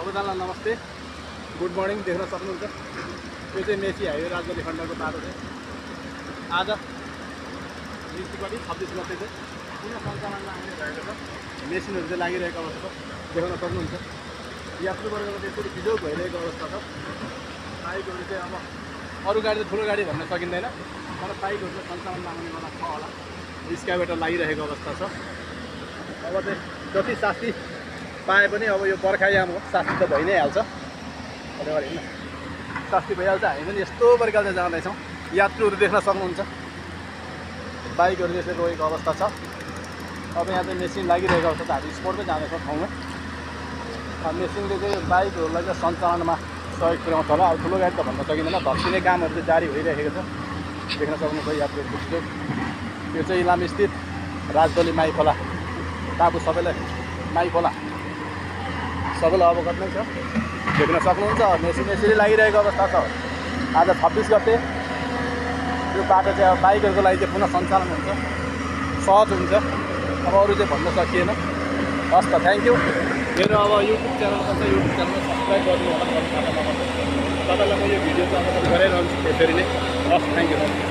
सबैजनालाई नमस्ते, good morning. देख्न सक्नुहुन्छ यो चाहिँ मेची हाइवे राजगढी खण्डको बाटो चाहिँ आज म्युनिसिपालिटी 26 गते चाहिँ पुनः सञ्चालनमा आउने भएको छ। मेसिनहरू चाहिँ लागिरहेको अवस्था देख्न सक्नुहुन्छ। यात्रुवर्गको चाहिँ यसरी बिजोग भइरहेको अवस्था छ। बाइकहरू चाहिँ अब अरू गाडी त ठुलो गाडी भन्न सकिँदैन, तर बाइकहरू चाहिँ सञ्चालनमा आउने बेला छ होला। स्क्याभेटर लागिरहेको अवस्था छ। अब चाहिँ जति शास्ति पाए पनि अब यो बर्खायाम हो, शास्ति त भइ नै हाल्छ। होइन शास्ति भइहाल्छ। हामी पनि यस्तो प्रकारले जाँदैछौँ। यात्रुहरू देख्न सक्नुहुन्छ, बाइकहरू यसरी रोकेको अवस्था छ। अब यहाँ चाहिँ मेसिन लागिरहेको अवस्था छ। हामी स्पोर्टमै जाँदैछौँ ठाउँमा। मेसिनले चाहिँ बाइकहरूलाई चाहिँ सञ्चालनमा सहयोग पुर्याउँछ होला। अब ठुलो गाडी त भन्न सकिँदैन, धस्किने कामहरू चाहिँ जारी भइरहेको छ। देख्न सक्नुहुन्छ यात्रुहरूको बिजोग। यो चाहिँ इलामस्थित राजदली माइखोला टापु, सबैलाई माइखोला सबैलाई अवगत नै छ। देख्न सक्नुहुन्छ मेसिन यसरी लागिरहेको अवस्था छ। आज 26 गते यो बाटो चाहिँ अब बाइकहरूको लागि चाहिँ पुनः सञ्चालन हुन्छ, सहज हुन्छ। अब अरू चाहिँ भन्न सकिएन। हस् त, थ्याङ्क यू। मेरो अब युट्युब च्यानल छ, युट्युब च्यानलमा सब्सक्राइब गर्नु होला। तपाईँलाई म यो भिडियो चाहिँ अब गराइरहन्छु यसरी नै। हस्, थ्याङ्क यू।